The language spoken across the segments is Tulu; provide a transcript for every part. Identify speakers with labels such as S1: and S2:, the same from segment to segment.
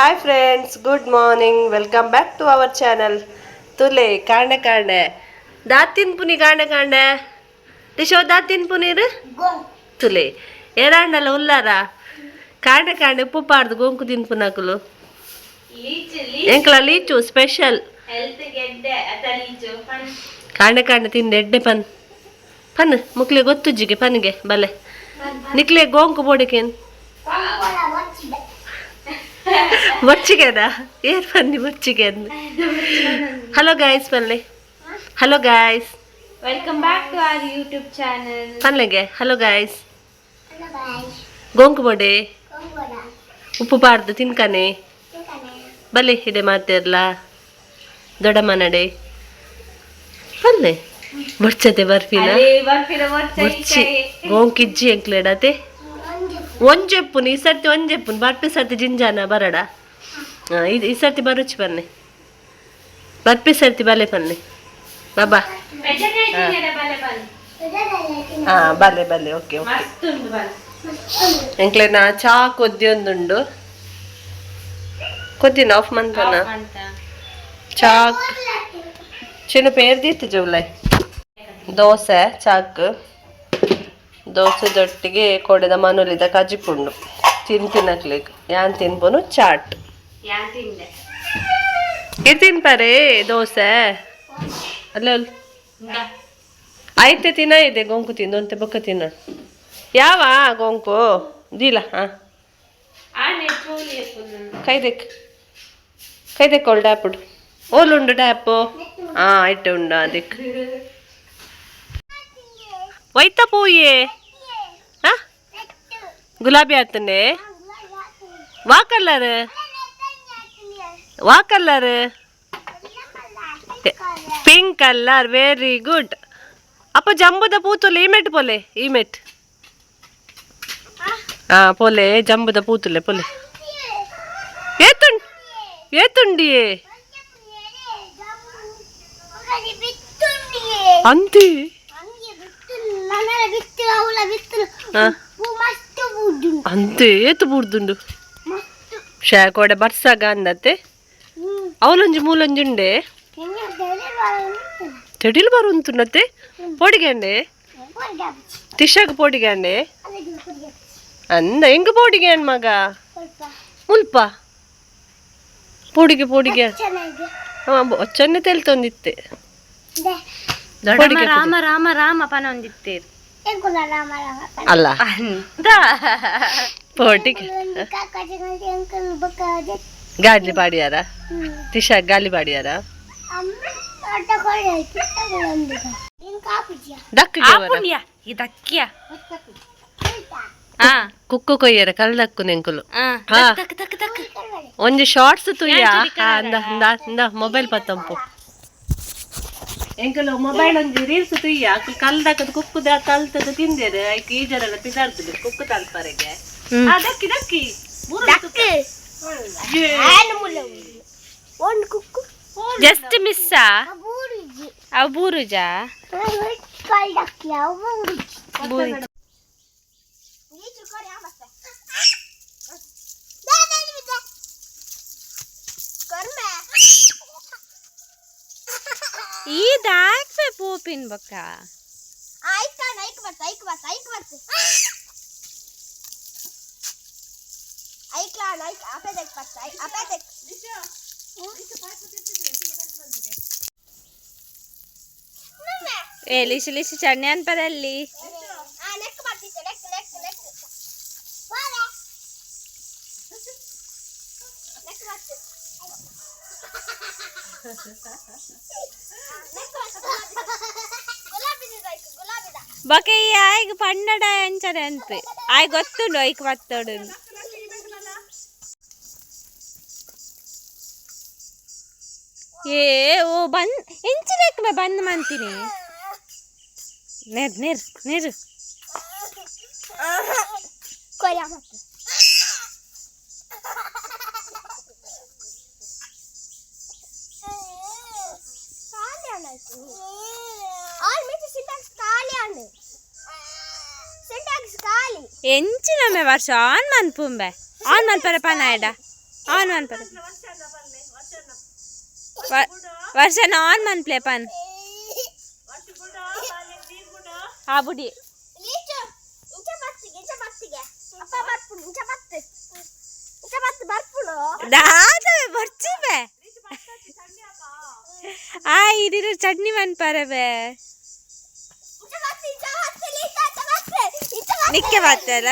S1: Hi friends, good morning, welcome back to our channel. ತುಲೆ ಕಾಂಡೆ ಕಾಂಡೆ ದಾತಿನ್ ಪುನಿ ಕಾಂಡೆ ಕಾಂಡೆ ದಿಶೋ ದಾತಿನ್ ಪುನೀರು ತುಲೆ ಏರಾಂಡಲ ಉಲ್ಲಾರ ಕಾಂಡೆ ಕಾಂಡೆ ಉಪ್ಪು ಪಾಡ್ದು ಗೋಂಕು ತಿನ್ಪುನಕುಲು ಎಂಕಲ ಲೀಚು ಸ್ಪೆಷಲ್ ಕಾಂಡೆ ಕಾಂಡೆ ತಿಂದೆ ಎಡ್ಡೆ ಪನ್ ಪನ್ ಮುಕ್ಲೆ ಗೊತ್ತುಜ್ಜಿಗೆ ಪನ್ಗೆ ಬಲೆ ನಿಕ್ಲೆ ಗೋಂಕು ಬೋಡಿಕೇನ್ ಬೊಚ್ಚಿಗೆನಾ ಏನ್ ಬನ್ನಿ ಬೊಚ್ಚಿಗೆ ಹಲೋ ಗಾಯ್ಸ್ ಪನ್ಲೆ hello guys.
S2: Welcome back to our YouTube channel.
S1: ಪನ್ಲೆಗೆ hello guys. ಗೋಂಕು ಬೋಡೆ ಉಪ್ಪು ಪಾಡ್ದು ತಿನ್ಕನೆ ಬಲೆ ಇದೆ ಮಾತಿರ್ಲ ದೊಡ್ಡಮ್ಮ ನಡೆ ಪಲ್ಲೆ ಬೊಚ್ಚತೆ ಬರ್ಫಿನ ಬೊಚ್ಚಿ ಗೋಂಕಿಜ್ಜಿ ಎಂಕ್ಲೇಡತೆ ಒಂಜೆಪ್ಪುನು ಈ ಸರ್ತಿ ಒಂಜೆಪ್ಪುನು ಬರ್ಪಿ ಸರ್ತಿ ಜಿಂಜಾನ ಬರಡ ಇದು ಈ ಸರ್ತಿ ಬರುಚಿ ಬನ್ನಿ ಬರ್ಪಿ ಸರ್ತಿ ಬಲೆ ಬನ್ನಿ ಬಾಬಾ. ಹಾ ಬಲೆ ಬಲೆ ಓಕೆ ಓಕೆ. ಎಂಕ್ಲೆನ ಚಾ ಕೊದ್ದಿ ಒಂದುಂಡು ಕೊದ್ದಿನ ಆಫ್ ಮಂತನ ಚಾಕ್ ಚಿನ್ನ ಪೇರ್ದಿತ್ತು ಜುಲೈ ದೋಸೆ ಚಾಕ್ ದೋಸೆ ದೊಟ್ಟಿಗೆ ಕೊಡೆದ ಮನುಲಿದ ಕಜಿಪುಂಡು ತಿನ್ ತಿನ್ನಕ್ಲಿಕ್ ಯಾನ್ ತಿನ್ಪುನು ಚಾಟ್ ಇದು ತಿನ್ಪಾರೆ ದೋಸೆ ಅಲ್ಲ ಅಲ್ಲ ಐತೆ ತಿನ್ನ ಇದೆ ಗೊಂಕು ತಿಂದು ಅಂತೆ ಬೊಕ್ಕ ತಿನ್ನ ಯಾವ ಗೊಂಕು ದೀಲ ಹಾ ಕೈದೆಕ್ ಕೈದೆಕ್ಕೋಳು ಡ್ಯಾಪುಡು ಓಲುಂಡು ಡ್ಯಾಪು ಹಾ ಇಟ್ಟೆ ಉಂಡು ಅದಕ್ಕೆ ಒಯ್ತ ಪೂಯೆ ಹಾ ಗುಲಾಬಿ ಆತನೆ ವಾ ಕಲರ್ ವಾ colour pink colour very good. ಅಪ್ಪ ಜಂಬುದ ಪೂತುಲೆ ಈಮೆಟ್ ಪೋಲೆ ಈಮೆಟ್ ಹಾ ಪೋಲೆ ಜಂಬುದ ಪೂತುಲೆ ಪೋಲೆ ಏತುಂಡ್ ಏತುಂಡಿಯೇ ಅಂತಿ ಅಂತೆ ಏತು ಬೂರ್ದುಂಡು ಶೇ ಕೋಡೆ ಬರ್ಸಾಗ ಅಂದತ್ತೆ ಅವಲೊಂಜಿ ಮೂಲೊಂಜಿ ಉಂಡೆ ತೆಡಿಲ್ ಬರುಂತುಂಡತ್ತೆ ಪೋಡಿಗೆ ತಿಶಾಗ ಪೋಡಿಗೆ ಅಂದ ಹೆಂಗ ಪೋಡಿಗೆ ಮಗ ಮುಲ್ಪ ಪೋಡಿಗೆ ಪೋಡಿಗೆ ಒಚ್ಚನ್ನೆ ತೆಲ್ತೊಂದಿತ್ತೆ.
S2: ರಾಮ ರಾಮ ರಾಮ ಪನೊಂದಿತ್ತೇರು
S1: ಅಲ್ಲ ಪೋಟಿಗೆ ಗಾಲಿ ಪಾಡಿಯಾರ ತಿಶಾ ಗಾಲಿ ಪಾಡಿಯಾರ
S2: ಇದಕ್ಕಿಯ
S1: ಕುಕ್ಕು ಕೊಯ್ಯರ ಕಲ್ದಕ್ಕು ನೆಂಕುಲು ಒಂಜಿ ಶಾರ್ಟ್ಸ್ ತುಯ್ಯ ಅಂದ ಮೊಬೈಲ್ ಪತ್ತಂಪು ಎಂಕಲು ಮೊಬೈಲ್ ಒಂಜಿ ರೀಲ್ಸ್ ತುಯ್ಯ ಕಲ್ದಕ್ಕದ ಕುಕ್ಕು ಕಲ್ತದ ತಿಂದೇರು ಐಕ್ ಈ ಜನ ಪಿದಾಡ್ತದೆ ಕುಕ್ಕು ತಲ್ಪರೆಗೆ ದಕ್ಕಿ ದಕ್ಕಿ
S2: ಜಸ್ಟ್ ಮಿಸ್ ಅವು ಬೂರುಜಾ ಈ ದಾಕ್ವೆ ಪೋಪಿನ್ ಬಕ್ಕ ಏ ಲಿಶು ಲಿಶು ಚಣ್ಣೆ ಅನ್ಪದಲ್ಲಿ ಬಕೆ ಈ ಆಯ್ಗ್ ಪನ್ನಡ ಅಂಚನೆ ಅನ್ಪೆ ಆಯ್ ಗೊತ್ತುಂಡು ಐಕ್ ಬತ್ತೋಡು. ಏ ಓ ಬಂದ್ ಎಂಚಿನ ಬಂದ್ ಮಂತೀನಿ ನೇರ್ ನೇರ್ ನೇರು ಎಂಚಿನಮ್ಮೆ ವರ್ಷ ಆನ್ ಮನ್ಪುಂಬೆ ಆನ್ ಮನ್ಪರ ಪನಾಯಡ. On ಮನ್ಪರೆ ವರ್ಷನ on ಮನ್ಪ್ಲೆ ಪನ್ ಆ ಬುಡಿ. ದಾದವೆ ಬರ್ಚಿಬೆ ಆ ಇದಿರು ಚಟ್ನಿ ಮನ್ಪರೆ ಬೇ ನಿಕ್ಕೆ ಬತ್ತಲ್ಲ.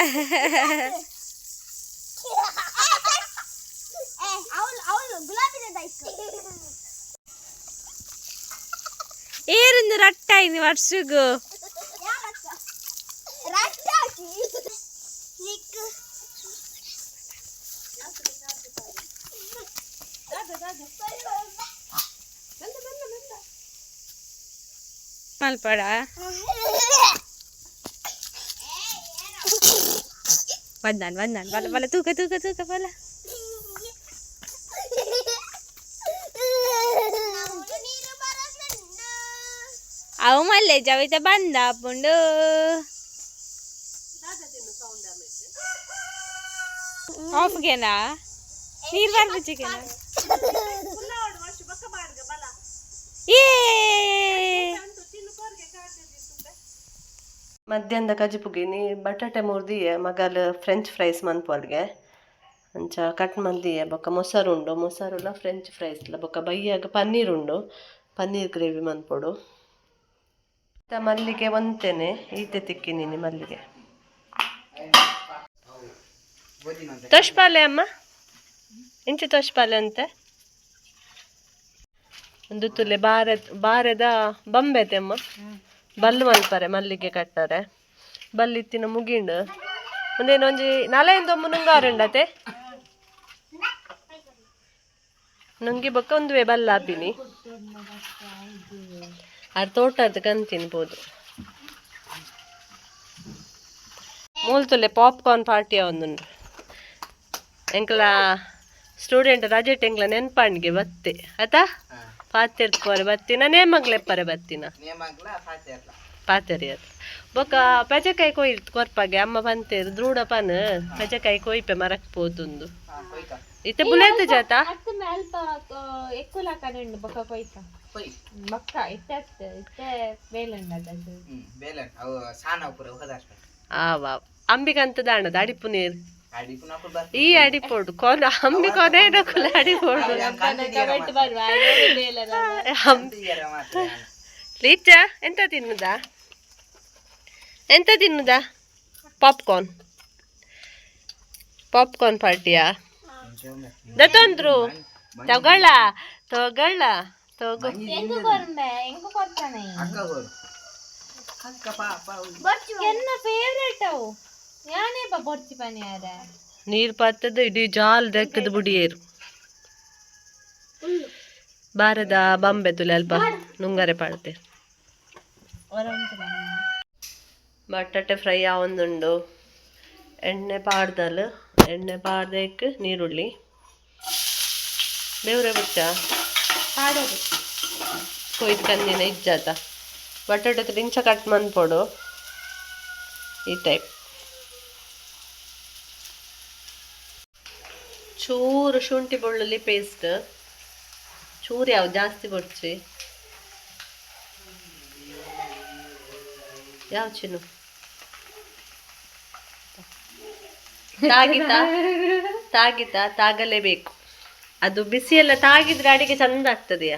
S2: ಏರೊಂದು ರಟ್ಟಾಯಿನಿ ವರ್ಷಗು. ಮಲ್ಪಡ ಬಂದಾನ್ ಬಂದಾನ್ ಬಲ ಬಲ ತೂಕ ತೂಕ ತೂಕ ಬಲ. ಅವು ಮಲ್ಲೆ ಜವಿತ ಬಂದ ಪುಂಡು. ಆಫ್ಗೆನಾ ನೀರು ಬರ್ಬುಚಿಗೆನಾ? ಏ.
S1: ಮಧ್ಯಾಹ್ನದ ಕಜಿಪುಗಿನಿ ಬಟಾಟೆ ಮುರ್ದಿಯೆ ಮಗಲ್ ಫ್ರೆಂಚ್ ಫ್ರೈಸ್ ಮನ್ಪೊಲ್ಗೆ ಅಂಚ ಕಟ್ ಮಲ್ದಿಯೆ. ಬೊಕ್ಕ ಮೊಸರು ಉಂಡು, ಮೊಸರುಲ ಫ್ರೆಂಚ್ ಫ್ರೈಸ್ಲ. ಬೊಕ್ಕ ಬಯ್ಯಾಗ ಪನ್ನೀರ್ ಉಂಡು, ಪನ್ನೀರ್ ಗ್ರೇವಿ ಮನ್ಪೊಡು. ಮಲ್ಲಿಗೆ ಒಂತೇನೆ ಈತೆ ತಿಕ್ಕಿನಿ ಮಲ್ಲಿಗೆ. ತೋಷ್ಪಾಲೆ ಅಮ್ಮ ಇಂಚೆ ತೋಷ್ಪಾಲೆ ಅಂತೆ. ಒಂದು ತುಲೆ ಬಾರೆ ಬಾರೆದ ಬಂಬೆತೆ ಅಮ್ಮ ಬಲ್ಲು ಮಲ್ಪರೆ ಮಲ್ಲಿಗೆ ಕಟ್ಟರೆ ಬಲ್ಲಿತ್ತಿನ ಮುಗಿಂಡು ಒಂದೇನು ಒಂಜಿ ನಲೆಯಿಂದ ನುಂಗಾರುಂಡತೆ ನುಂಗಿ ಬೊಕ್ಕ ಒಂದುವೆ ಬಲ್ಲ ಆಪಿನಿ ಆರ್ ತೋಟದ ಕಂತಿನ್ಬೋದು. ಮೂಲ್ತುಲೆ ಪಾಪ್ಕಾರ್ನ್ ಪಾರ್ಟಿ ಒಂದುಂಡು. ಎಂಕ್ಲ ಸ್ಟೂಡೆಂಟ್ ರಜೆಟ್ ಎಂಕ್ಲ ನೆನ್ಪಾಣ್ಗೆ ಬತ್ತೆ ಆತಾ ಪಾತೆರ್ಪೋರೆ ಬತ್ತಿನ ನೇಮಗ್ಲೆಪ್ಪರೆ ಬತ್ತಿನ ಪಾತೆರಿ ಅದು. ಬೊಕ್ಕ ಪೆಜಕಾಯಿ ಕೊಯ್ ಕೊರ್ಪಾಗೆ ಅಮ್ಮ ಪಂತೇರು ದ್ರೂಢ ಪನ್ ಪೆಜಕಾಯಿ ಕೊಯ್ಪೆ ಮರಕ್ ಪೋತುಂದು ಇತ್ತೆ ಬುಲೆತ್ ಜಾತ.
S2: ಅಲ್ಪ ఎక్కువ ಉಂಡು ಬೊಕ್ಕ ಕೊಯ್ತ ಬೊಕ್ಕ ಇತ್ತೆ ಇತ್ತೆ ಬೇಲುಂಡು ಅದು.
S1: ಆವ ಅಂಬಿಕಂತ ದಾಣದ ಅಡಿಪು ನೀರು ಈ ಅಡಿಪೋಡು ಕೊನ ಅಂಬಿ ಕೊನೆ ಕುಲ ಅಡಿಪೋಡು. ಲೀಚ ಎಂತ ತಿನ್ನುದಾ? ಎಂತ ತಿನ್ನುದಾ? Popcorn popcorn ಪಾರ್ಟಿಯಾ? ದತ್ತೊಂದ್ರು ತಗೊಳ್ಳ ತಗೊಳ್ಳ ತಗೋ.
S2: ಎನ್ನ ಫೇವ್ರೇಟ್ ಅವು ಯಾನೇ ಬೊರ್ಚಿ ಪನಿಯಾರ.
S1: ನೀರು ಪತ್ತದ ಇಡೀ ಜಾಲ್ ದೆಕ್ಕದ ಬುಡಿಯೇರು ಬಾರದ ಬಂಬೆ ತುಲೆ ಅಲ್ಪ ನುಂಗರೆ ಪಾಡ್ತೆ. ಬಟಾಟೆ ಫ್ರೈ ಆವೊಂದುಂಡು. ಎಣ್ಣೆ ಪಾಡ್ದಲ್ ಎಣ್ಣೆ ಪಾಡ್ದೇಕ್ ನೀರುಳ್ಳಿ ಬೇವ್ರೆ ಬುಚ್ಚ
S2: ಪಾಡೋದು
S1: ಕೊಯ್ದು ಕಂದಿನ ಇಜ್ಜಾತ ಬಟಾಟೆ ಇಂಚ ಕಟ್ ಮನ್ಪೊಡು ಈ ಟೈಪ್. ಚೂರು ಶುಂಠಿ ಬೆಳ್ಳುಳ್ಳಿ ಪೇಸ್ಟ್ ಚೂರು ಯಾವ ಜಾಸ್ತಿ ಬೊಡ್ಚಿ ಯಾವ ಚಿನ್ನು ತಾಗಿತಾ ತಾಗಿತಾ ತಾಗಲೇಬೇಕು ಅದು. ಬಿಸಿಯೆಲ್ಲ ತಾಗಿದ್ರೆ ಅಡಿಗೆ ಚಂದ ಆಗ್ತದೆಯಾ?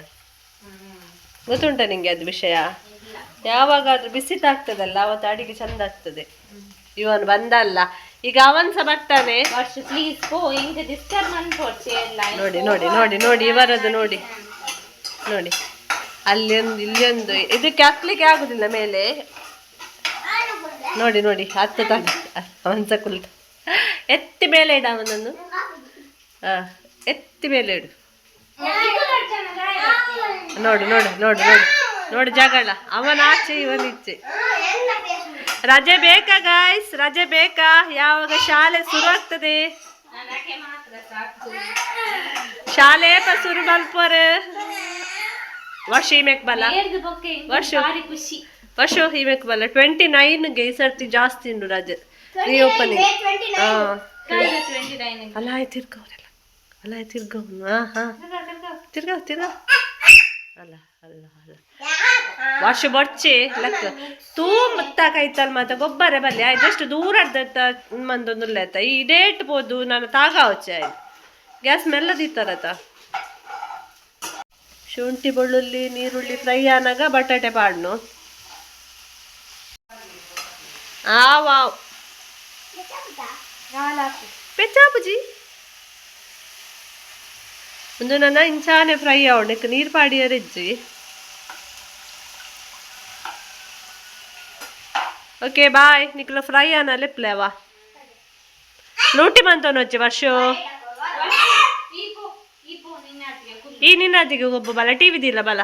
S1: ಗೊತ್ತುಂಟ ನಿಂಗೆ ಅದು ವಿಷಯ? ಯಾವಾಗಾದ್ರೂ ಬಿಸಿ ತಾಗ್ತದಲ್ಲ ಅವತ್ತು ಅಡಿಗೆ ಚಂದ ಆಗ್ತದೆ. ಇವನು ಬಂದಲ್ಲ ಈಗ ಅವನ್ ಸಹ ಬರ್ತಾನೆ.
S2: ವರ್ಷ ಪ್ಲೀಸ್ ಪೋ ಇಂಕ ಡಿಸ್ಟರ್ಬ್ ಮನ್ಪೊಡ್ಚಿ ಎಲ್ಲ.
S1: ನೋಡಿ ನೋಡಿ ನೋಡಿ ನೋಡಿ ಇವರದ್ದು ನೋಡಿ ನೋಡಿ ಅಲ್ಲಿ ಒಂದು ಇಲ್ಲಿ ಒಂದು ಇದಕ್ಕೆ ಹತ್ಲಿಕ್ಕೆ ಆಗುದಿಲ್ಲ ಮೇಲೆ. ನೋಡಿ ನೋಡಿ ಹತ್ತು ತಾಗ ಅವನ್ ಸಹ ಕುಲ್ತ. ಎತ್ತಿ ಮೇಲೆ ಇಡ ಅವನನ್ನು, ಎತ್ತಿ ಮೇಲೆ ಇಡು. ನೋಡು ನೋಡು ನೋಡು ನೋಡು ನೋಡು ಜಗಳ ಅವನ ಆಚೆ ಇವನ ಈಚೆ. ರಜೆ ಬೇಕಾ ಗಾಯ್ಸ್? ರಜೆ ಬೇಕಾ? ಯಾವಾಗ ಶಾಲೆ ಶುರು ಆಗ್ತದೆ? ಶಾಲೆ ಶುರು ಮಲ್ಪೋರು ವರ್ಷ ಈಮೆಕ್ ಬಲ್ಲ ವರ್ಷ
S2: ಖುಷಿ
S1: ವರ್ಷ ಈಮೆಕ್ ಬಲ್ಲ 29ಗೆ ಈ ಸರ್ತಿ ಜಾಸ್ತಿ ಉಂಟು ರಜೆ ರೀಓಪನಿಂಗ್. ಅಲ್ಲ ಆಯ್ತು ಇರ್ಕವರೆಲ್ಲ. ಅಲ್ಲ, ತಿರ್ಗೋ. ಹಾಂ ಹಾಂ, ತಿರ್ಗಾ ತಿರ್ಗಾ. ಅಲ್ಲ ಅಲ್ಲ ಅಲ್ಲ, ವರ್ಷ ಬೊಡ್ಚಿ ಲಕ್ಕ ತೂ ಮುತ್ತಾಕೈತಲ್ ಮಾತ ಗೊಬ್ಬರ ಬಲ್ಲಿ ಆಯ್ತು. ಎಷ್ಟು ದೂರ ಅರ್ಧ ಮಂದೊಂದುಲ್ಲ ಆಯ್ತಾ? ಈ ಡೇಟ್ ಪೋದು ನಾನು ತಾಗಾವಚ್ಚೆ ಆಯ್ತು. ಗ್ಯಾಸ್ ಮೆಲ್ಲದಿತ್ತಾರತ. ಶುಂಠಿ ಬೆಳ್ಳುಳ್ಳಿ ನೀರುಳ್ಳಿ ಫ್ರೈ ಆನಾಗ ಬಟಾಟೆ ಪಾಡ್ನು. ಆ ವಾವ್, ಪೆಚ್ಚಾಪುಜಿ. ಒಂದು ನನ್ನ ಇಂಚಾನೆ ಫ್ರೈ ಅವಣಕ್ಕೆ ನೀರು ಪಾಡಿಯರಿಜ್ಜಿ. Okay, bye. ನಿಕ್ಲ ಫ್ರೈ ಆನಲೆ ಪ್ಲೇವಾ ಲೂಟಿ ಮಂತವನೊಚ್ಚಿ ವರ್ಷ. ಈ ನಿನ್ನದಿಗೆ ಒಬ್ಬ ಬಲ ಟಿವಿ ದಿಲ್ಲ ಬಲ.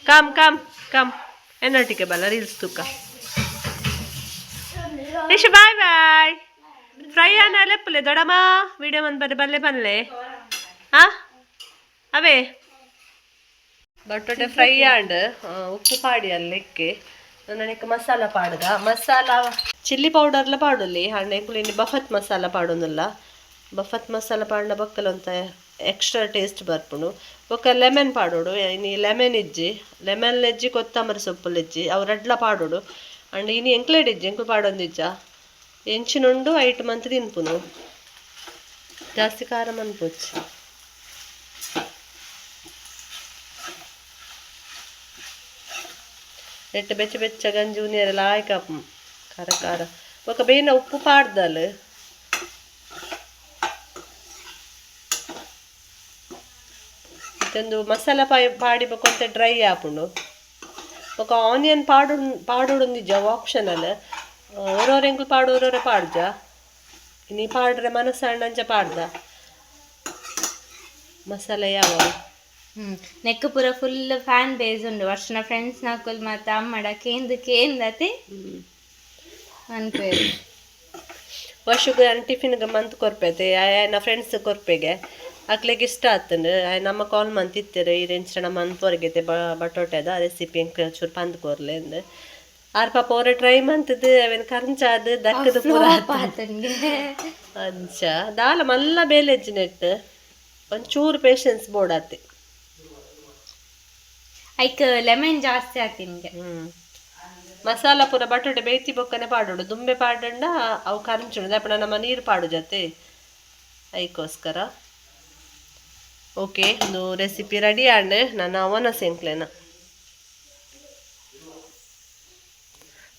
S1: ಕಮ್ ಕಮ್ ಕಮ್, ಎನ್ನೊಟ್ಟಿಗೆ ಬಲ, ರೀಲ್ಸ್ ತೂಕ. Nishu, bye bye. ಫ್ರೈ ಆನಲೆ ಪುಲೆ ದೊಡಮ್ಮ ವಿಡಿಯೋ ಮಂದ್ ಬರೆ ಬಲ್ಲೆ ಬಲ್ಲೆ. ಹಾ, ಅವೇ ಬಟೋಟೆ ಫ್ರೈ ಆಂಡ್ ಉಪ್ಪು ಪಾಡಿ ಅಲ್ಲಿಕ್ಕೆ ನನಗೆ ಮಸಾಲ ಪಾಡುಗ. ಮಸಾಲ ಚಿಲ್ಲಿ ಪೌಡರ್ಲ ಪಾಡೊಲಿ ಹಣ್ಣೆ ಕುಳಿನಿ ಬಫತ್ ಮಸಾಲ ಪಾಡೊಂದುಲ್ಲ. ಬಫತ್ ಮಸಾಲ ಪಾಡ್ನ ಬಕ್ಕಲ ಅಂತ ಎಕ್ಸ್ಟ್ರಾ ಟೇಸ್ಟ್ ಬರ್ಪುಂಡು. ಬೊಕ್ಕ ಲೆಮನ್ ಪಾಡೋಡು. ಇನಿ ಲೆಮನ್ ಇಜ್ಜಿ, ಲೆಮನ್ ಲೆಜ್ಜಿ, ಕೊತ್ತಂಬರಿ ಸೊಪ್ಪು ಲೆಜ್ಜಿ, ಅವು ರಡ್ಲ ಪಾಡೋಡು. ಅಂಡ್ ಇನಿ ಎಂಕ್ಲೇಡ್ ಇಜ್ಜಿ, ಎಂಕ್ಲು ಪಾಡೊಂದಿಜ್ಜ. ಎಂಚಿನುಂಡು ಐಟ್ ಮಂತ್ ತಿನ್ಪುನು. ಜಾಸ್ತಿ ಖಾರ ಮನ್ಪೊಚ್ಚಿ. ನೆಟ್ ಬೆಚ್ಚ ಬೆಚ್ಚ ಗಂಜಿ ಉನಿಯರೆ ಲಾಯ್ಕ್ ಆಪುಂಡು, ಖಾರ ಖಾರ. ಬೊಕ ಬೇನ ಉಪ್ಪು ಪಾಡ್ದಲ್. ಇತ್ತೊಂದು ಮಸಾಲ ಪಾಯ್ ಪಾಡಿ ಬೊಕ ಡ್ರೈ ಆಪುಂಡು. ಬೊಕ ಆನಿಯನ್ ಪಾಡು ಪಾಡೊಡೊಂದಿಜ್ಜ, ಆಪ್ಷನಲ್. ಓರೋರು ಎಂಕುಲು ಪಾಡು, ಓರೋರೆ ಪಾಡ್ಜ. ಇನಿ ಪಾಡ್ರೆ ಮನಸ್ಸಣ್ಣಂಚ ಪಾಡ್ದ ಮಸಾಲೆ ಯಾವ.
S2: ನೆಕ್ ಪೂರ ಫುಲ್ ಫ್ಯಾನ್ ಬೇಸ್ ಉಂಡು. ವರ್ಷನ ಫ್ರೆಂಡ್ಸ್ ನಕುಲ್ ಮಾತ ಅಮ್ಮಡ ಕೇಂದ್ ಕೇಂದತೆ ಅನ್ಪೇರು.
S1: ವರ್ಷಕ್ಕೆ ನಾನು ಟಿಫಿನ್ಗೆ ಮಂತ್ ಕೊರ್ಪೈತೆ. ಆಯನ ಫ್ರೆಂಡ್ಸ್ ಕೊರ್ಪೆಗೆ, ಅಕ್ಲೆಗ್ ಇಷ್ಟ ಆತಂಡು. ಆಯ್ ನಮ್ಮ ಕಾಲ್ ಮಂತ್ ಇತ್ತೆರ್, ಈ ರೆಂಚ್ ನಮ್ಮ ಅನ್ಪೊರ್ಗೆತೆ ಬಟೋಟೆದ ರೆಸಿಪಿ ಎಂಕ್ ಚೂರು ಪಂದ್ ಕೊರ್ಲೆ ಅಂದ್. ಆರ್ ಪಾಪ ಅವರ ಟ್ರೈ ಮಂತದ್ದು ಅವೇನು ಕರಂಚಾದ್ ದಕ್ಕದ ಪೂರ.
S2: ಆತನ್ಗೆ.
S1: ಅಂಚ ದಾಲ ಮಲ್ಲ ಬೇಲೆಜ್ಜಿ ನೆಟ್, ಒಂಚೂರು ಪೇಷನ್ಸ್ ಬೋಡಾತೆ.
S2: ಐಕ್ ಲೆಮನ್ ಜಾಸ್ತಿ ಆತಿನ್ಗೆ.
S1: ಮಸಾಲ ಪೂರ ಬಟೋಟೆ ಬೇಯ್ತಿ ಬೊಕ್ಕನೆ ಪಾಡೋಡು. ದುಂಬೆ ಪಾಡಂಡ ಅವು ಕರಂಚುಂಡು ದಾಪಣ ನಮ್ಮ ನೀರು ಪಾಡು ಜೊತೆ ಐಕೋಸ್ಕರ. ಓಕೆ, ಒಂದು ರೆಸಿಪಿ ರೆಡಿ ಆಂಡ್. ನಾನು ಅವನ ಸೆಂಕ್ಲೆನ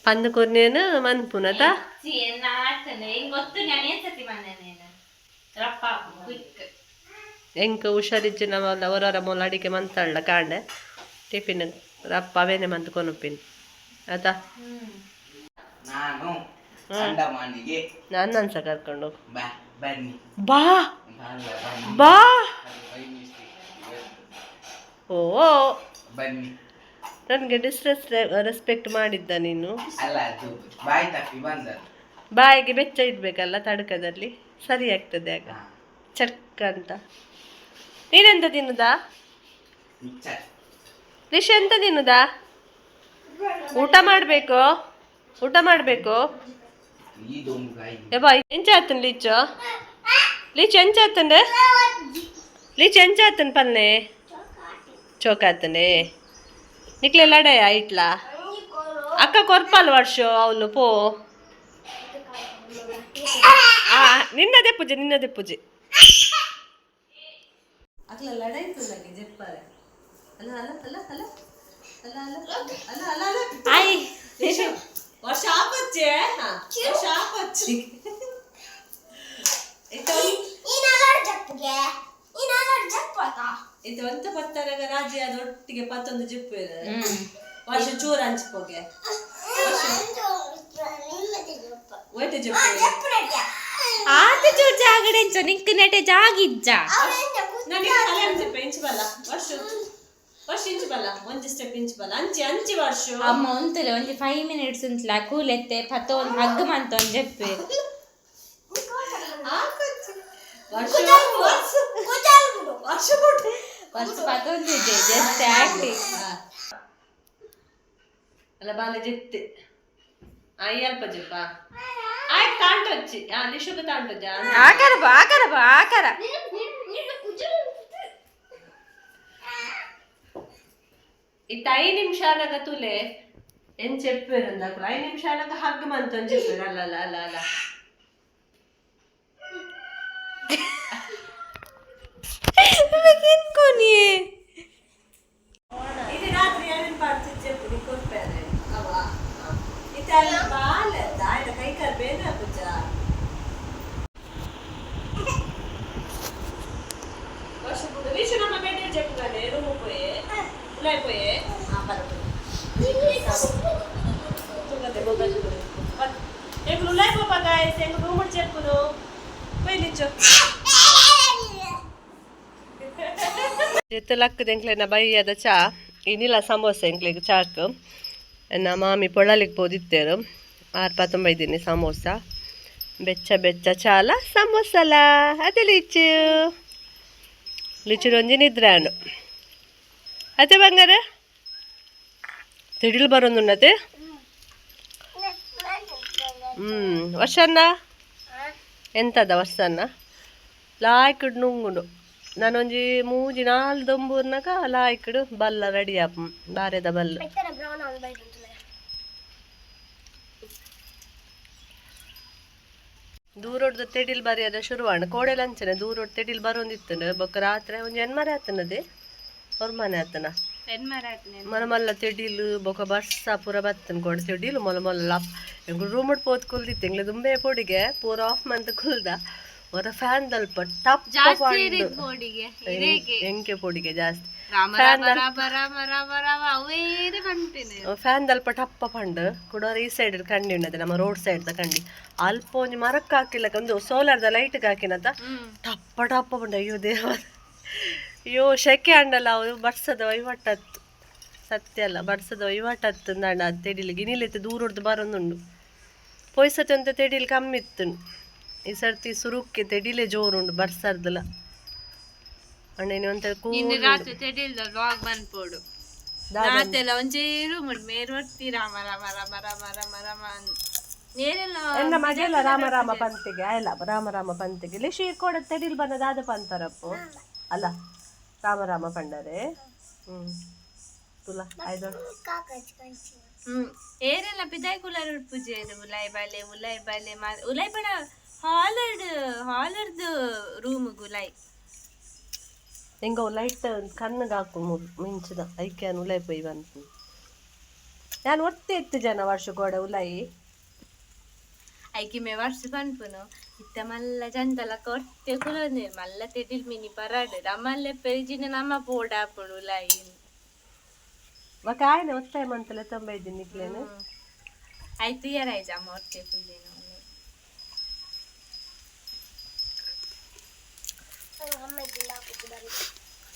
S1: ಪಂದು ಕೊರ್ನೇನು ಮನ್ಪುನತ.
S2: ಗೊತ್ತು ನಾನು ಏನ್ ಸತಿ ಮನೇನೇನು ರಪ್ಪ ಕ್ವಿಕ್.
S1: ಎಂಕ್ ಹುಷಾರಿಜ್ಜಿ ನಮ್ಮ ಅವರವರ ಮೂಲ ಅಡಿಗೆ ಮಂತಾಳ್ಳ ಕಾಂಡೆ ಟಿಫಿನ್ ರಪ್ಪ ಅವೇನೆ ಮಂತ್ ಕೊನುಪಿನ್ ಆತಾ.
S3: ನಾನು ಅಂಡಮಾನಿಗೆ
S1: ನಾನು ಸಹ ಕರ್ಕೊಂಡು ಹೋಗು.
S3: ಬಾ, ಬನ್ನಿ.
S1: ಬಾ.
S3: ಬಲ್ಲ ಬನ್ನಿ.
S1: ಬಾ.
S3: ಅದು ಬೈ ಮಿಸ್ಟೇಕ್.
S1: ಓ.
S3: ಬನ್ನಿ.
S1: ನನಗೆ ಡಿಸ್ರೆಸ್ ರೆಸ್ಪೆಕ್ಟ್ ಮಾಡಿದ್ದ ನೀನು.
S3: ಅಲ್ಲ, ಅದು ಬಾಯಿ ತಪ್ಪಿ ಬಂದದ್ದು.
S1: ಬಾಯಿಗೆ ಬೆಚ್ಚ ಇಡ್ಬೇಕಲ್ಲ ತಡ್ಕದಲ್ಲಿ, ಸರಿ ಆಗ್ತದೆ ಆಗ. ಚಕ್ ಅಂತ. ನೀನೆಂತ ತಿನ್ನುದಾ?
S3: ಮಿಕ್ಸರ್.
S1: ರಿಷ್, ಎಂತ ತಿನ್ನುದಾ? ಊಟ ಮಾಡಬೇಕು, ಊಟ ಮಾಡಬೇಕು.
S3: ಈ ದೊಂಗಾಯಿ.
S1: ಯಬ್ಬಾ, ಎಂಚ ಆತನ್ ಲೀಚು? ಲೀಚು ಎಂಚ ಆತಂಡೆ? ಲೀಚು ಎಂಚ ಆತನ್ ಪನ್ನೆ? ಚೋಕಾತನೆ. ನಿಕ್ಲೆ ಲಡಾಯ ಇಟ್ಲಾ? ಅಕ್ಕ ಕೊರ್ಪಲ್ ವರ್ಷ ಅವಳು ಪೋ. ಆ ನಿನ್ನದೇ ಪೂಜೆ, ನಿನ್ನದೇ ಪೂಜೆ. ಅಕ್ಲ ಲಡಾಯಿ ತುಲ್ಲಗೆ ಜೆಪ್ಪರೆ. ಅಲ್ಲ ಅಲ್ಲ ಅಲ್ಲ ಅಲ್ಲ ಅಲ್ಲ ಅಲ್ಲ ಅಲ್ಲ ಅಲ್ಲ ಅಲ್ಲ.
S2: ಆಯ್.
S1: ವರ್ಷ ಆಪಚ್ಚೆ, ವರ್ಷ ಆಪಚ್ಚಿ. ಇದು ಒಂತ ಪತ್ತನಗ ರಾಜಿ ಅದೊಟ್ಟಿಗೆ ಪತ್ತೊಂದು ಜಿಪ್ಪು ಇದೆ. ವರ್ಷ ಚೂರು ಹಂಚಿಪೋಗೆ ಒಯ್ತು ಜಿಪ್ಪು.
S2: ಆತ ಚೂರು ಜಾಗಡೆ ನಿಂಕ್ ನೆಟೆ ಜಾಗಿಜ್ಜ.
S1: ನನಗೆ ತಲೆ ಅಂಚಿಪ್ಪ ಇಂಚು ಬಲ್ಲ. ವರ್ಷ ವರ್ಷ ಇಂಚು ಬಲ್ಲ, ಒಂಜಿ ಸ್ಟೆಪ್ ಇಂಚು ಬಲ್ಲ, ಅಂಚಿ ಅಂಚಿ ವರ್ಷ.
S2: ಅಮ್ಮ ಉಂತಲೆ ಒಂಜಿ 5 ಮಿನಿಟ್ಸ್ ಉಂತ್ಲ ಕೂಲೆತ್ತೆ ಪತ್ತ ಒಂದು ಹಗ್ಗ ಮಂತ ಒಂಜಿ ಜೆಪ್ಪೆ.
S1: ವರ್ಷ ವರ್ಷ ವರ್ಷ ಬಿಟ್ಟು.
S2: ವರ್ಷ ಪತ್ತೊಂದಿದೆ, ಜಸ್ಟ್ ಆಕ್ಟಿಂಗ್.
S1: ಅಲ್ಲ ಬಾಲೆ ಜಿತ್ತೆ ಆಯ್ ಅಲ್ಪ ಜಿಪ್ಪ ಆಯ್. ತಾಂಟೊಚ್ಚಿ ಆ ಲಿಶುಗ ತಾಂಟೊಜ್ಜ.
S2: ಆಕಾರ ಬಾ, ಆಕಾರ ಬಾ, ಆಕಾರ.
S1: ಇತ್ತ ಐದು ನಿಮಿಷ ಆನಗ ತುಲೆ ಏನ್ చెప్పారు ಅಂದಾకులు 5 ನಿಮಿಷ ಆನಗ ಹಗ್ ಮಂತೊಂದು చెప్పారు. ಅಲ್ಲ ಅಲ್ಲ ಅಲ್ಲ ಅಲ್ಲ. ಇದು ರಾತ್ರಿ ಏನೇನು ಪಾಡ್ತಿ చెప్పು ನೀ ಕೊರ್ಪೇರೆ ಅವ ಇತ್ತ ಅಲ್ಲಿ ಬಾಲ ದಾಯನ ಕೈ ಕಾಲು ಬೇನೆ ಪೂಜ ವರ್ಷ ಲಿಶು ನಮ್ಮ ಬೆಡ್ చెప్పుగానే రూమ్ పోయే ఉలాయి పోయే ఆ పద. ಎಂಗ್ಲು ಉಲಾಯಿ ಪೋಪ ಗಾಯ್ಸ್, ಎಂಗ್ ರೂಮ್ చెప్పును పోయి ಲಿಚ್ಚು. ಎತ್ತ ಲಕ್ಕದ ಎಂಕ್ಲೆನ ಬೈಯದ ಚಾ ಇನ್ನಿಲ್ಲ ಸಮೋಸ ಎಂಕ್ಲೆಗ್ ಚಾಕ್. ಎನ್ನ ಮಾಮಿ ಪೊಳಲಿಗೆ ಪೋದಿತ್ತೇರು ಆರು ಪತ್ತೊಂಬೈದಿನಿ ಸಮೋಸ ಬೆಚ್ಚ ಬೆಚ್ಚ ಚಾಲ ಸಮೋಸಲ ಅದೇ ಲಿಚ್ಚು ಲಿಚ್ಚು ಒಂಜಿ ನಿದ್ರಾನು ಅದೇ ಬಂಗಾರ ತಿಡಿಲು ಬರೋದುನ್ನತೆ. ವರ್ಷನ್ನ ಎಂತದ ವರ್ಷನ್ನ ಲಾಯ್ಕಡ್ ನುಂಗುಂಡು ನಾನೊಂಜಿ ಮೂಜಿ ನಾಲ್ ದೊಂಬೂರ್ನಾಗ ಲಾಯ್ಕಡ್ ಬಲ್ಲ ರೆಡಿ ಆಪ್ ಬಾರೆದ ಬಲ್ಲ. ದೂರೊಡ್ದ ತೆಡಿಲ್ ಬರಿಯದ ಶುರುವಾಣ ಕೋಡೆಲ ಅಂಚನೆ ದೂರೊಡ್ ತೆಡಿಲ್ ಬರೋಂದಿತ್ತು. ಬೊಕ್ಕ ರಾತ್ರಿ ಒಂಜಿ ಎನ್ಮರೆ ಆತನದೆ ಹೊರ್ಮನೆ ಆತನ ಮನ ಮಲ್ಲ ತೆಡಿಲು ಬೊಕ ಬರ್ಸ ಪೂರ ಬತ್ತನ್ ಕೊಡ ತೆಡಿಲು ಮೊಲ ಮೊಲ್ಲ ಎಂಗುಲು ರೂಮ್ ಪೋತ್ ಕುಲ್ದಿತ್ತು. ಎಂಗ್ಲೆ ದುಂಬೆ ಪೊಡಿಗೆ ಪೂರ ಆಫ್ ಮಂತ್ ಕುಲ್ದ ಹೊರ ಫ್ಯಾನ್ ದಲ್ಪ ಟಪ್
S2: ಬೋಡಿಗೆ
S1: ಎಂಕೆ ಪೊಡಿಗೆ ಜಾಸ್ತಿ.
S2: ರಾಮ
S1: ಫ್ಯಾನ್
S2: ರಾಮ ರಾಮ ರಾಮ ರಾಮ ಅವೇನೆ ಪನ್ಪಿನ.
S1: ಫ್ಯಾನ್ ದಲ್ಪ ಟಪ್ಪ ಪಂಡ್ ಕುಡೋರ ಈ ಸೈಡ್ ಕಂಡಿ ಉಂಡದೆ ನಮ್ಮ ರೋಡ್ ಸೈಡ್ ದ ಕಂಡಿ ಅಲ್ಪ ಒಂಜಿ ಮರಕ್ಕೆ ಹಾಕಿಲ್ಲ ಒಂದು ಸೋಲಾರ್ದ ಲೈಟ್ ಹಾಕಿನತ ಟಪ್ಪ ಟಪ್ಪ ಪಂಡ. ಅಯ್ಯೋ ದೇವ, ಅಯ್ಯೋ ಶೆಕೆ ಅಂಡಲ್ಲ ಅವು ಬರ್ಸದ ವಹಿವಾಟತ್ತು ಸತ್ಯ ಅಲ್ಲ ಬರ್ಸದ ವಹಿವಾಟತ್ತು ಅಂದಾಂಡ ಅದು ತೆಡಿಲು ಗಿನಿಲಿತ್ತು ದೂರಡ್ದು ಬರೋದುಂಡು. ಪೊಯ್ಸತಿ ಅಂತ ತೆಡಿಲು ಕಮ್ಮಿ ಇತ್ತು. ಈ ಸರ್ತಿ ಸುರುಕ್ಕೆ ತೆಡಿಲೆ ಜೋರುಂಡು ಬರ್ಸರ್ದಲ ಅಣ್ಣ ಒಂಥರ
S2: ನಿನ್ನೆ ರಾತ್ರಿ ತೆಡಿಲ್ದ ವ್ಲಾಗ್ ಮನ್ಪೋಡು ರಾತ್ರೆಲ್ಲ ಒಂಜೇ ರೂಮ್ ಮೇರ್ ಒತ್ತಿ ರಾಮ ರಾಮ ರಾಮ ರಾಮ ರಾಮ ರಾಮ ನೇರೆಲ್ಲ.
S1: ಎನ್ನ ಮಜೆಲ್ಲ ರಾಮ ರಾಮ ಪಂತಿಗೆ ಆಯಲ್ಲ ರಾಮ ರಾಮ ಪಂತಿಗೆ ಲಿಶಿ ಕೋಡ ತೆಡಿಲ್ ಬನ್ನದಾದ ಪಂತರಪ್ಪು ಅಲ್ಲ ರಾಮ ರಾಮ ಪಂಡರೆ ತುಲ ಆಯ್ದು.
S2: ಏರೆಲ್ಲ ಪಿದಾಯ್ ಕುಲರ್ ಉಡ್ಪುಜೇರು ಉಲಾಯ್ ಬಾಲೆ ಉಲಾಯ್ ಬಾಲೆ ಉಲಾಯ್ ಬಡ ಹಾಲರ್ಡ್ ಹಾಲರ್ದು ರೂಮ್ ಗುಲಾಯ್.
S1: ಎಂಗೋ ಲೈಟ್ ಕಣ್ಣಗೆ ಹಾಕು ಮಿಂಚದ ಐಕೆ ಉಲಾಯ್ ಪೋಯ್ ಬಂತು ನಾನು ಒತ್ತೆ ಇತ್ತು ಜನ ವರ್ಷ ಕೋಡ ಉಲಾಯಿ.
S2: ಐಕಿ ಮೇ ವರ್ಷ ಪನ್ಪುನು ಇತ್ತ ಮಲ್ಲ ಜಂತಲ ಕೊರ್ತೆ ಕುಲೊಂದೇರು ಮಲ್ಲ ತೆಡಿಲ್ ಮಿನಿ ಪರಾಡ್ ನಮ್ಮಲ್ಲೆ ಪೆರಿಜಿನ ನಮ್ಮ ಪೋಡಾಪುಂಡು ಉಲಾಯಿ.
S1: ಬೊಕ ಆಯ್ನೆ ಒತ್ತಾಯ ಮಂತಲೆ ತೊಂಬ ಇದ್ದೀನಿ ನಿಕ್ಲೇನು.
S2: ಆಯ್ತು ಯಾರಾಯ್ತು ಅಮ್ಮ ಒತ್ತೆ ಕುಲ್ಲೇನು.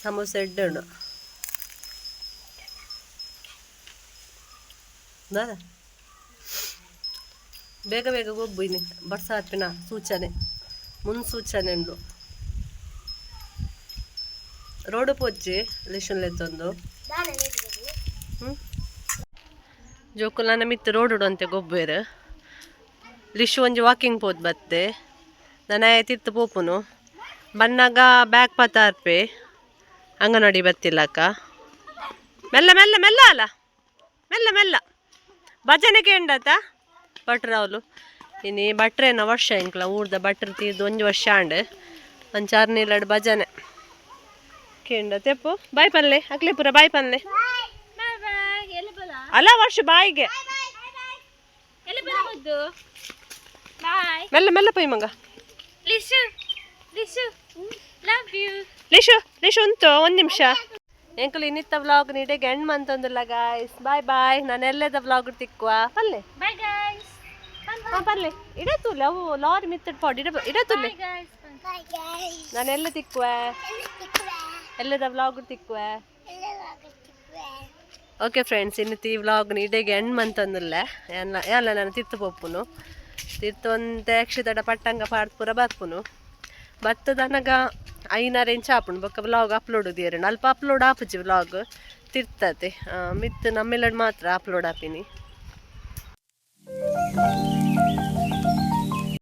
S1: ಸಮೋಸ ಎಡ್ಡೆ ದಾದ ಬೇಗ ಬೇಗ ಗೊಬ್ಬು ಇನ್ನು ಬರ್ಸಾತ್ಪಿನ ಸೂಚನೆ ಮುನ್ಸೂಚನೆ ಉಂಡು. ರೋಡು ಪೋಚಿ ಲಿಶನ್ ಲೆತ್ತೊಂದು ಜೋಕುಲನ ಮಿತ್ತು ರೋಡ್ ಅಂತೆ ಗೊಬ್ಬೇರು ಲಿಶು ಒಂಜಿ ವಾಕಿಂಗ್ ಪೋದ್ ಬತ್ತೆ ನನ ತಿತ್ತು ಪೋಪುನು ಬನ್ನಾಗ ಬ್ಯಾಗ್ ಪತ್ತಾರ್ಪೆ ಅಂಗನವಾಡಿ ಬತ್ತಿಲ್ಲಕ್ಕ. ಮೆಲ್ಲ ಮೆಲ್ಲ ಮೆಲ್ಲ ಅಲ್ಲ ಮೆಲ್ಲ ಮೆಲ್ಲ ಭಜನೆ ಕೇಂಡತ ಭಟ್ರವ್ಲು ಇನಿ ಭಟ್ರೇನ ವರ್ಷ ಇಂಕ್ಲ ಊರ್ದ ಭಟ್ರು ತೀರ್ದು ಒಂಜಿ ವರ್ಷ ಆಂಡ್ ಒಂಚಾರು ನೀಲಡ್ ಭಜನೆ ಕೇಂಡ ತೆಪ್ಪು ಬಾಯ್ ಪನ್ಲೆ ಅಕ್ಲೆ ಪೂರ ಬಾಯ್ ಪನ್ಲೆ.
S2: ಬಾಯ್ ಬಾಯ್ ಎಲ್ಲಿ ಬಲ.
S1: ಅಲ್ಲ ವರ್ಷ ಬಾಯಿಗೆ.
S2: ಎಲ್ಲಿ ಬಲ ಮುದ್ದು ಬಾಯ್.
S1: ಮೆಲ್ಲ ಮೆಲ್ಲ ಪೊಯ್ ಮಂಗ.
S2: ಲಿಶು ಲಿಶು ಲವ್ you.
S1: ಲಿಶು ಲಿಶು ಉಂಟು ಒಂದು ನಿಮಿಷ ಎಂಕುಲು ಇನ್ನಿತ್ತ ವ್ಲಾಗ್ ನೀಡೆ ಎಂಡ್ ಮಂತೊಂದುಲ್ಲ ಗಾಯ್ಸ್. ಬಾಯ್ ಬಾಯ್ ನಾನು ಎಲ್ಲದ ವ್ಲಾಗ್ ತಿಕ್ಕುವ ಪಲ್ಲೆ.
S2: Bye guys.
S1: ಹಾಂ ಪಲ್ಲೆ ಇಡ ತೂಲೆ ಅವು ಲಾರಿ ಮಿತ್ತಡ್ ಪಾಡ್ ಇಡ ಇಡ ತೂಲೆ.
S2: ಗೈಸ್.
S1: ನಾನು ಎಲ್ಲ ತಿಕ್ಕುವೆ ಎಲ್ಲದ ವ್ಲಾಗ್ ತಿಕ್ಕುವೆ. ಓಕೆ ಫ್ರೆಂಡ್ಸ್, ಇನ್ನು ಈ ವ್ಲಾಗ್ ಇಡೆಗೆ ಎಂಡ್ ಮಂತೊಂದುಲ್ಲ ಎಲ್ಲ ಎಲ್ಲ ನಾನು ತಿತ್ತು ಪೋಪುನು ತಿತ್ತು ಒಂತೆ ಅಕ್ಷಿತಡ ಪಟ್ಟಂಗ ಪಾಡ್ದು ಪೂರ ಬರ್ಪುನು ಬತ್ತದನಗ ಐನಾರು ಇಂಚ ಆಪುಂಡು ಬೊಕ್ಕ ವ್ಲಾಗ್ ಅಪ್ಲೋಡ್ ದಿಯರು ಅಲ್ಪ ಅಪ್ಲೋಡ್ ಆಪುಜಿ ವ್ಲಾಗ್ ತಿರ್ತತೆ ಮಿತ್ತು ನಮ್ಮೆಲ್ಲಡ್ ಮಾತ್ರ ಅಪ್ಲೋಡ್ ಆಪಿನಿ.